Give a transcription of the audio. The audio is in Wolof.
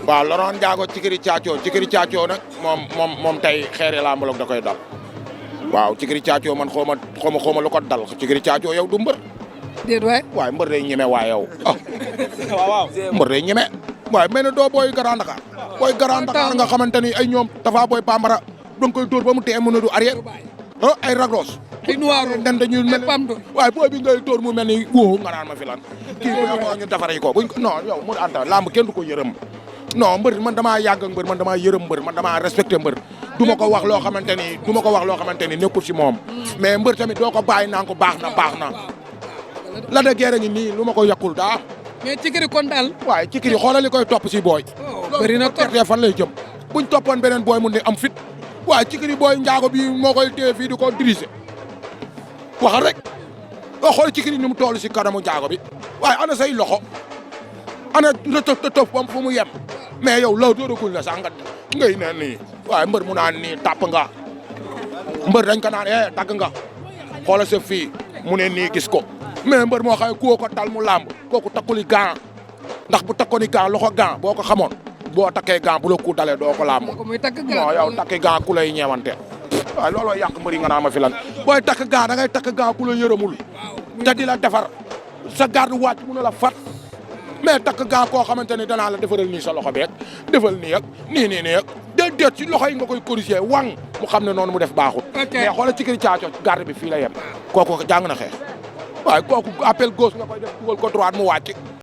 waaw Laurent Ndiago Cikiri Thiathio nag moom tey xeeri laa mbolog da koy dal waaw Cikiri Thiathio man xaw ma lu ko dal Cikiri Thiathio yow du mbër. déet waay. waaye mbër day ñeme waay yow ah. waaw mbër day ñeme. waaye mel na doo booy Grand Dakar. booy Grand Dakar nga xamante ni ay ñoom Tafa Boy Bambara danga koy dóor ba mu tee mën a du arrière ay ragros. ay noir den dañuy mel waaye booy bi ngay dóor mu mel ni wóo nga naan ma fi lan kii bu ñu defaree ko buñ non yow mu anta lamb kenn du ko yërëm non mbër man damaa yàgg ak mbër man damaa yërëm mbër man damaa respecté mbër du ma ko wax loo xamante ni nekkul si moom mais mbër tamit doo ko bàyyi naan ko baax na la de guerre ngi nii lu ma ko yàqul daa mais Cikiri kon daal. waaye Cikiri xoolal li koy topp si booy bëri na trop fan lay jëm buñ toppoon beneen booy mu ne am fit waaye Cikiri booy Ndiago bi moo koy téye fii di ko diriger waxal rek nga xool Cikiri ni mu toll si kanamu Ndiago bi waaye ana say loxo ana rëtëf bam fu mu yem mais yow law dóoragul la sax nga ngay ne nii waaye mbër mu naan nii tàpp nga mbër dañ ko naan tagg nga xoola sa fii mu ne nii gis ko mais mbër moo xëy ku ko tal mu làmb kooku takkuli gant ndax bu takkoni gant loxo gant boo ko xamoon boo takkee gant bu la ku dalee doo ko làmb non yow takki gant ku lay ñeewante waaw looloo yàq mbëri nga naa ma fi lan booy takk gant da ngay takk gant ku la yërëmul te di la defar sa garde wàcc mu ne la fat mais takk gant koo xamante ni danaa la defaral nii sa loxo beeg defal nii ak nii ak déedéet ci loxo yi nga koy corriger wang mu xam ne noonu mu def baaxul mais xoolal Cikiri Thiathio garde bi fii la yem kooku jàng na xeex waaye kooku appel gauche nga koy def dugal ko droite mu wàcc